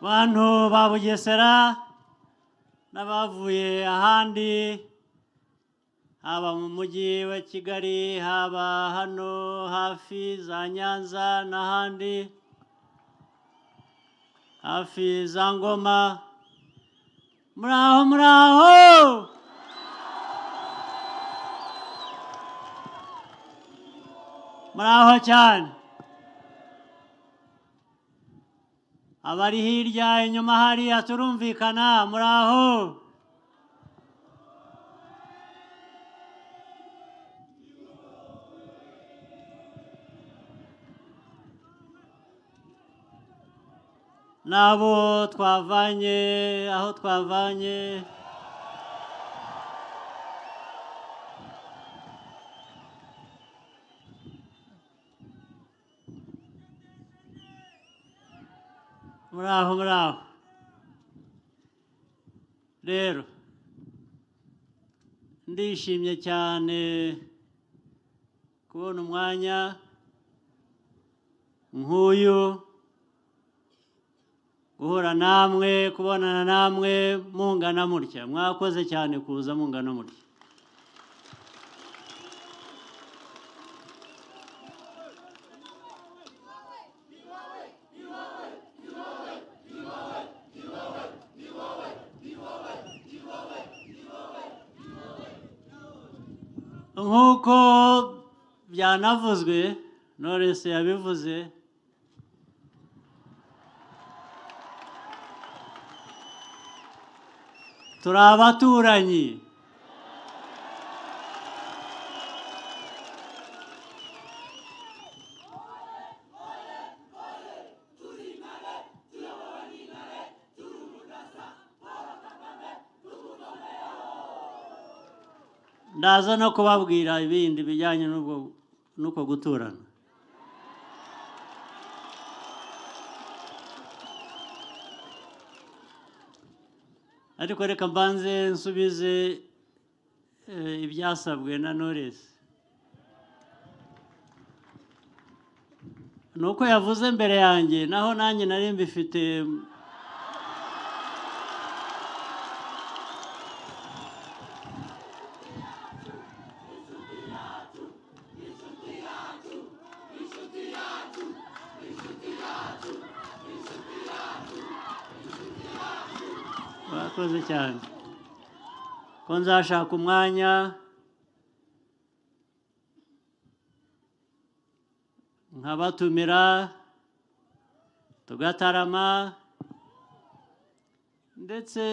Bantu ba Bugesera n'abavuye ahandi, haba mu mujyi wa Kigali, haba hano hafi za Nyanza n'ahandi hafi za Ngoma, muraho, muraho! Muraho cyane! Abari hirya inyuma hariya turumvikana, muraho! N'abo twavanye aho twavanye, muraho, muraho! Rero ndishimye cyane kubona umwanya nk'uyu, guhura namwe, kubonana namwe mungana mutya. Mwakoze cyane kuza mungana mutya. Nk'uko byanavuzwe, Knowless yabivuze, turi abaturanyi. Ndaza no kubabwira ibindi bijyanye n'ubwo n'uko guturana. Ariko reka mbanze nsubize ibyasabwe na Knowless. Ni uko yavuze mbere yanjye, naho nanjye nari mbifite. Murakoze cyane. Ko nzashaka umwanya nkabatumira, tugatarama, ndetse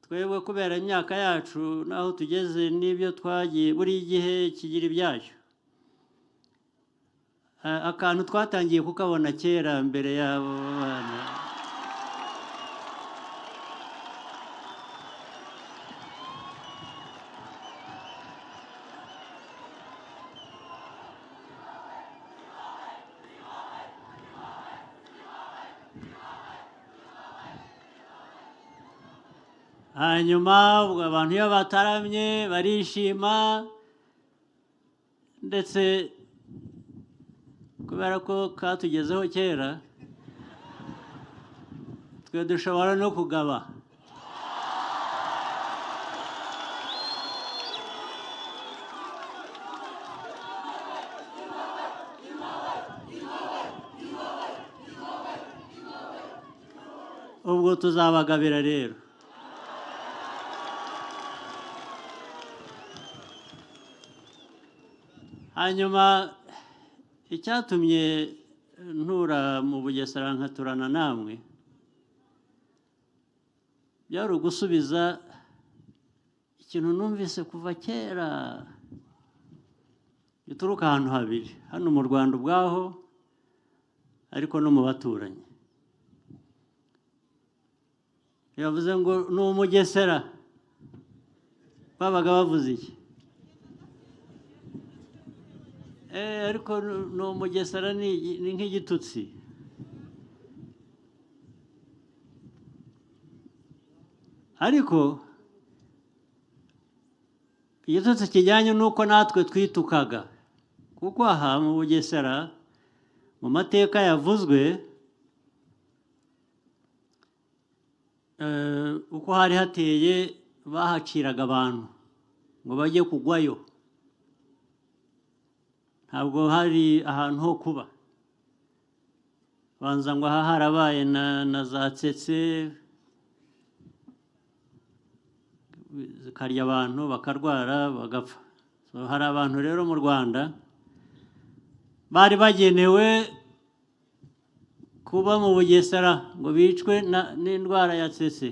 twebwe kubera imyaka yacu n'aho tugeze n'ibyo twagiye, buri gihe kigira ibyacyo. Akantu twatangiye kukabona kera mbere y'abo bana. Hanyuma ubwo abantu iyo bataramye barishima, ndetse kubera ko katugezeho kera, twe dushobora no kugaba. Ubwo tuzabagabira rero. Hanyuma icyatumye ntura mu Bugesera nkaturana namwe byari ugusubiza ikintu numvise kuva kera gituruka ahantu habiri, hano mu Rwanda ubwaho, ariko no mu baturanyi. Yavuze ngo ni Umugesera, babaga bavuze iki? Ariko ni Umugesera ni nk'igitutsi. Ariko igitutsi kijyanye n'uko natwe twitukaga, kuko aha mu Bugesera, mu mateka yavuzwe, Uko hari hateye, bahaciraga abantu ngo bajye kugwayo. Ntabwo hari ahantu ho kuba. Banza ngo aha harabaye na za tsetse zikarya abantu, bakarwara, bagapfa. So, hari abantu rero mu Rwanda bari bagenewe kuba mu Bugesera ngo bicwe n'indwara ya tsetse.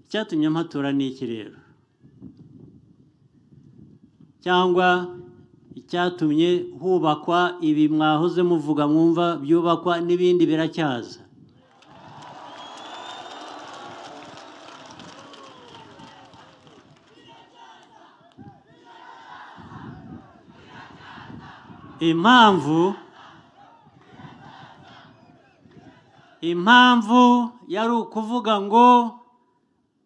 Icyatumye mpatura ni iki rero, cyangwa icyatumye hubakwa ibi mwahoze muvuga, mwumva byubakwa n'ibindi biracyaza? Impamvu yari ukuvuga ngo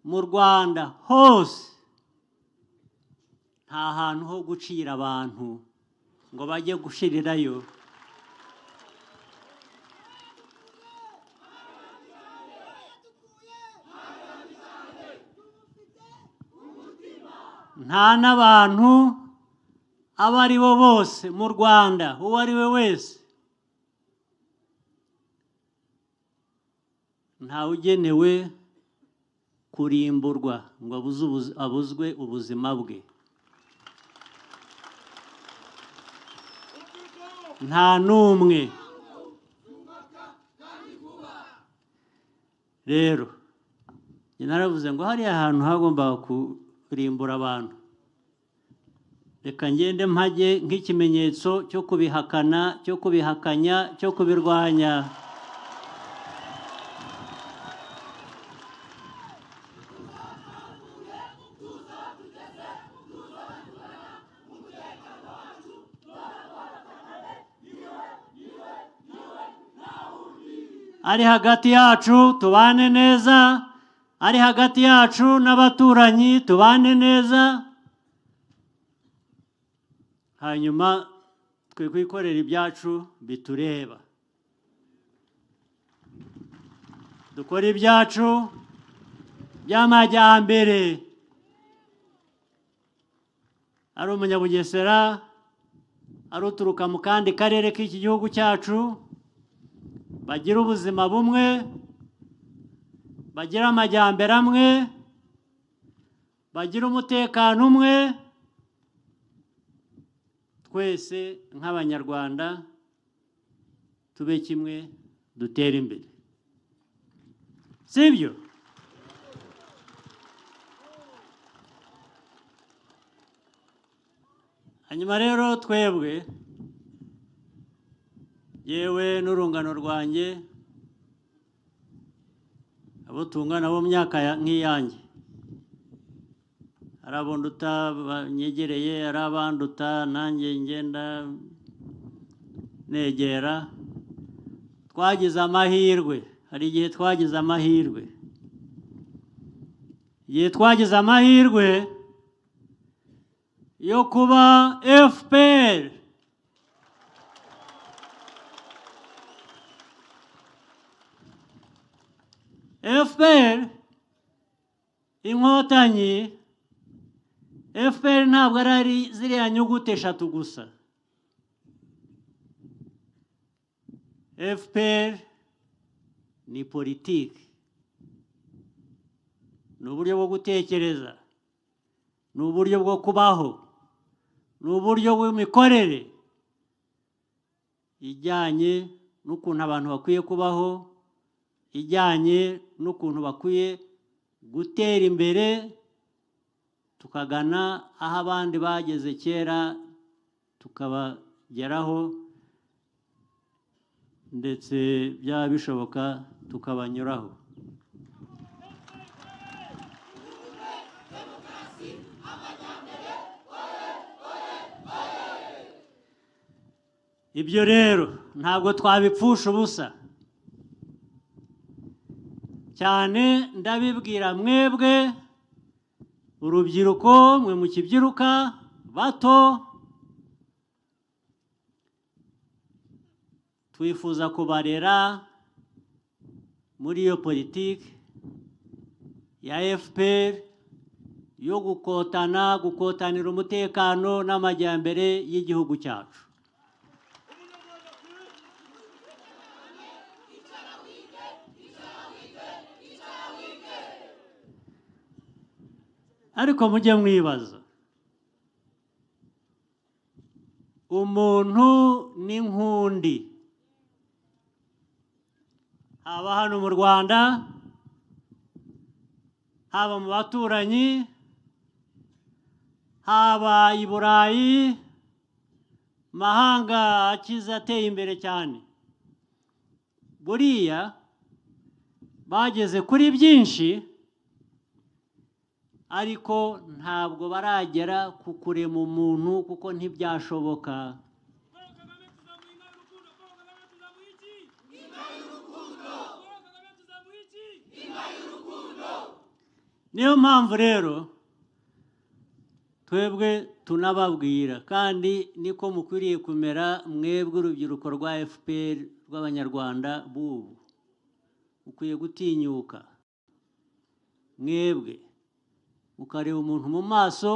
mu Rwanda hose nta hantu ho gucira abantu ngo bajye gushirirayo. Nta n'abantu abo ari bo bose mu Rwanda, uwo ari we wese, ntawugenewe kurimburwa ngo abuzwe ubuzima bwe. Nta n'umwe. Rero njye naravuze ngo hariya hantu hagombaga kurimbura abantu, reka ngende mpajye nk'ikimenyetso cyo kubihakana, cyo kubihakanya, cyo kubirwanya. Ari hagati yacu tubane neza, ari hagati yacu n'abaturanyi tubane neza, hanyuma twe kwikorera ibyacu bitureba, dukore ibyacu by'amajyambere. Ari Umunyabugesera, ari uturuka mu kandi karere k'iki gihugu cyacu, bagira ubuzima bumwe, bagira amajyambere amwe, bagira umutekano umwe. Twese nk'Abanyarwanda tube kimwe, dutere imbere, sibyo? Hanyuma rero twebwe, yewe n'urungano rwanjye, abo tungana bo mu myaka nk'iyanjye, hari abo nduta banyegereye, hari abanduta nanjye ngenda negera, twagize amahirwe. Hari igihe twagize amahirwe, igihe twagize amahirwe yo kuba FPR FPR Inkotanyi. FPR ntabwo ari ziriya nyuguti eshatu gusa. FPR ni politiki, ni uburyo bwo gutekereza, ni uburyo bwo kubaho, ni uburyo bw'imikorere ijyanye n'ukuntu abantu bakwiye kubaho, ijyanye n'ukuntu bakwiye gutera imbere, tukagana aho abandi bageze kera tukabageraho, ndetse byaba bishoboka tukabanyuraho. Ibyo rero ntabwo twabipfusha ubusa. Cyane ndabibwira mwebwe urubyiruko, mwe mukibyiruka bato, twifuza kubarera. Muri iyo politiki ya FPR yo gukotana, gukotanira umutekano n'amajyambere y'igihugu cyacu. Ariko mujye mwibaza, umuntu n'inkundi, haba hano mu Rwanda, haba mu baturanyi, haba i Burayi, mahanga akize ateye imbere cyane, buriya bageze kuri byinshi, ariko ntabwo baragera ku kurema umuntu, kuko ntibyashoboka. Niyo mpamvu rero twebwe tunababwira, kandi niko mukwiriye kumera mwebwe urubyiruko rwa FPR rw'Abanyarwanda b'ubu, ukwiye gutinyuka mwebwe mukareba umuntu mu maso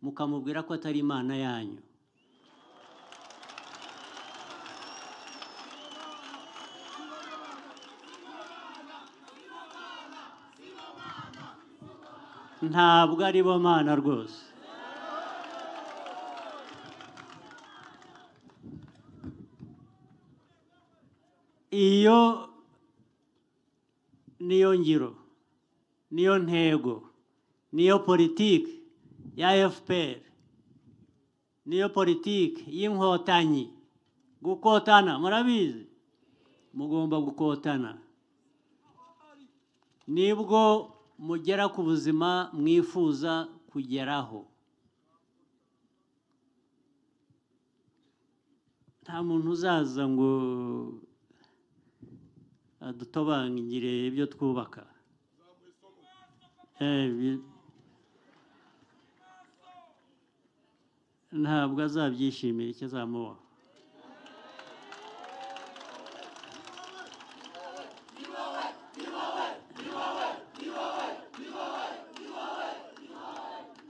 mukamubwira ko atari Imana yanyu. Ntabwo ari bo Mana rwose. Iyo niyo ngiro, niyo ntego, niyo politiki ya FPR, niyo politiki y'Inkotanyi. Gukotana murabizi, mugomba gukotana, nibwo mugera ku buzima mwifuza kugeraho. Nta muntu uzaza ngo adutobangire ibyo twubaka. Ntabwo azabyishimira icyo azamubaho.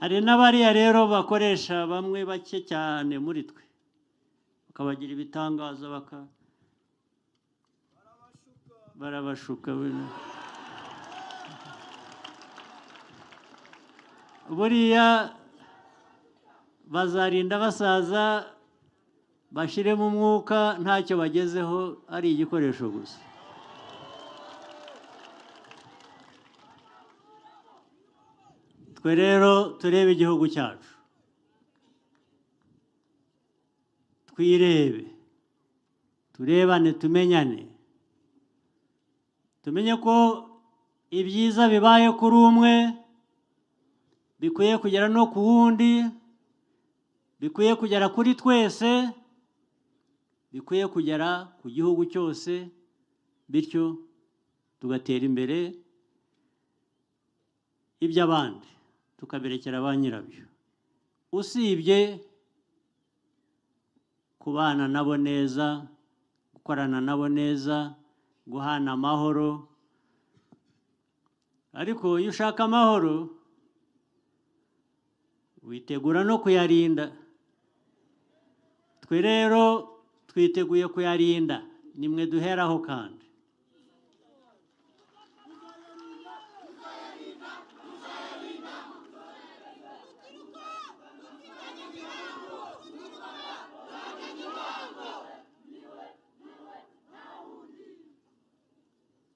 Hari n'abariya rero bakoresha bamwe bake cyane muri twe, bakabagira ibitangaza, barabashuka. Buriya bazarinda basaza bashiremo umwuka, ntacyo bagezeho, ari igikoresho gusa. Twe rero turebe igihugu cyacu, twirebe, turebane, tumenyane, tumenye ko ibyiza bibaye kuri umwe bikwiye kugera no ku wundi, bikwiye kugera kuri twese, bikwiye kugera ku gihugu cyose, bityo tugatera imbere, iby'abandi tukaberekera ba nyirabyo. Usibye kubana nabo neza, gukorana nabo neza, guhana amahoro. Ariko iyo ushaka amahoro witegura no kuyarinda. Twe rero twiteguye kuyarinda, nimwe duheraho kandi.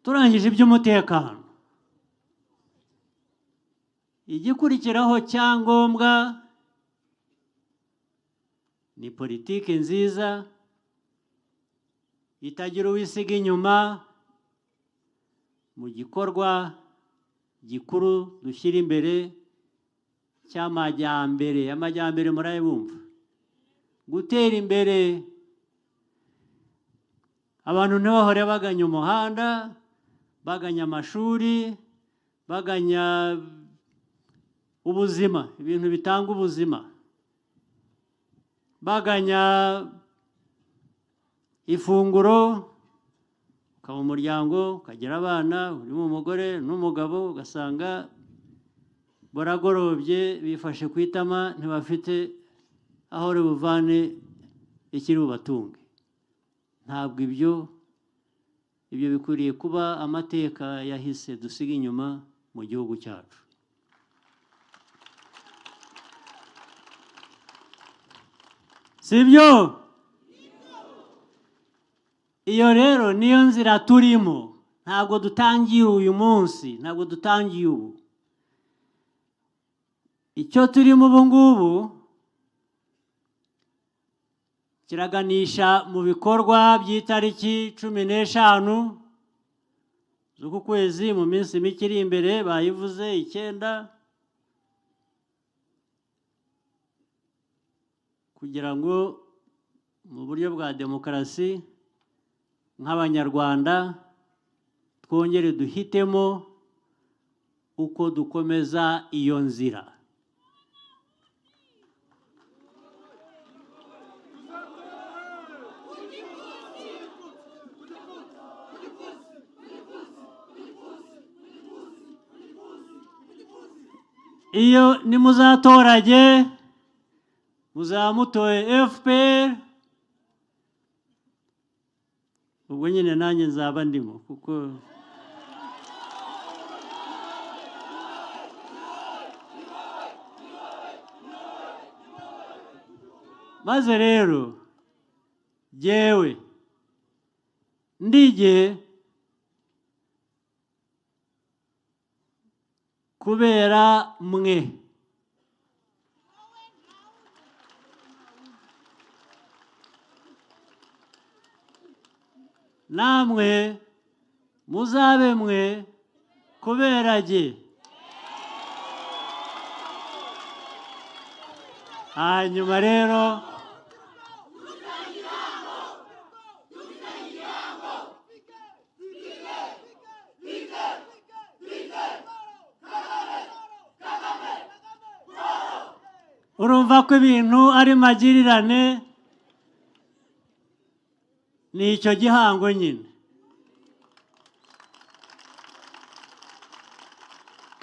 Turangije iby'umutekano, igikurikiraho cyangombwa ni politiki nziza itagira uwisiga inyuma mu gikorwa gikuru dushyira imbere cy'amajyambere. Amajyambere murayabumva, gutera imbere, abantu ntibahore baganya umuhanda, baganya amashuri, baganya ubuzima, ibintu bitanga ubuzima, baganya ifunguro, Ukaba umuryango, ukagira abana, urimo umugore n'umugabo, ugasanga baragorobye, bifashe ku itama, ntibafite aho buvane ikiri bubatunge. Ntabwo ibyo bikwiriye kuba amateka yahise dusiga inyuma mu gihugu cyacu. Sibyo? Iyo rero niyo nzira turimo. Ntabwo dutangiye uyu munsi, ntabwo dutangiye ubu. Icyo turimo ubu ngubu kiraganisha mu bikorwa by'itariki 15 z'uku kwezi, mu minsi mike iri imbere, bayivuze 9, kugira ngo mu buryo bwa demokarasi nk'Abanyarwanda twongere duhitemo uko dukomeza iyo nzira. Iyo nimuzatorage muzamutoye FPR, ubwo nyine nanjye nzaba ndimo, kuko maze rero jyewe ndige kubera mwe. Namwe muzabe mwe kubera jye. Hanyuma rero urumva ko ibintu ari magirirane, ni icyo gihango nyine.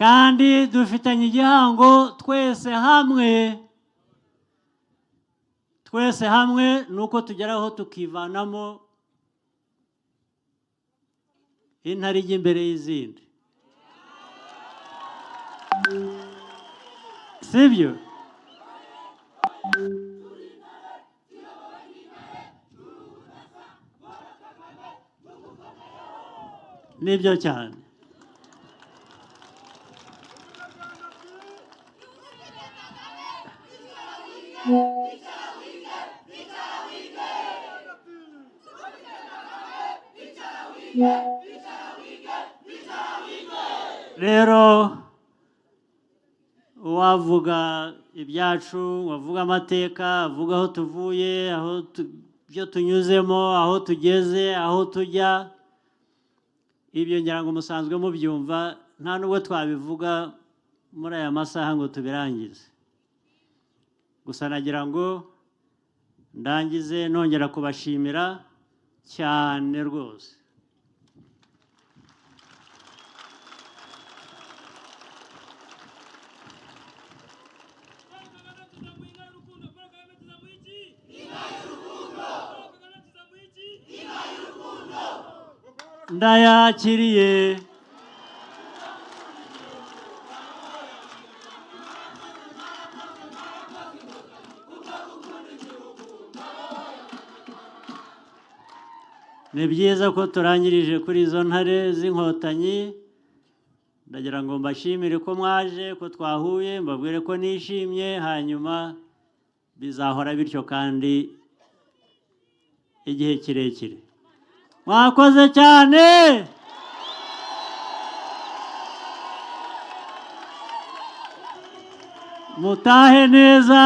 Kandi dufitanye igihango twese hamwe, twese hamwe nuko tugeraho tukivanamo intare ijya imbere y'izindi, sibyo? Nibyo cyane. Rero uwavuga ibyacu, wavuga amateka, avuga aho tuvuye, aho ibyo tunyuzemo, aho tugeze, aho tujya, ibyo ngira ngo musanzwe mubyumva, nta nubwo twabivuga muri aya masaha ngo tubirangize. Gusa nagira ngo ndangize nongera kubashimira cyane rwose. Ndayakiriye. Ni byiza ko turangirije kuri izo ntare z'inkotanyi. Ndagira ngo mbashimire ko mwaje, ko twahuye, mbabwire ko nishimye, hanyuma bizahora bityo kandi igihe kirekire. Mwakoze cyane. Mutahe neza.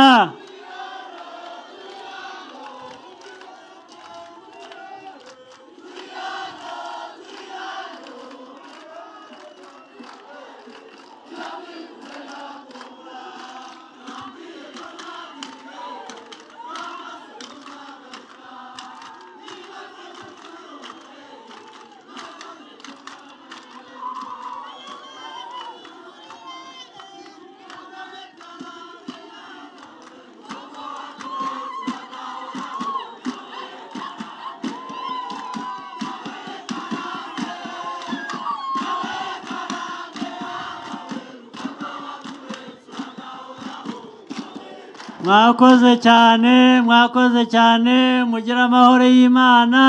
Mwakoze cyane, mwakoze cyane. Mugire amahoro y'Imana.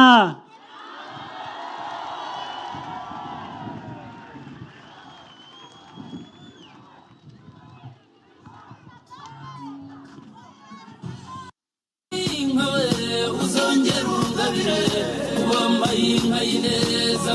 Inka we, uzongera ungabire, wambaye inka y'ineza.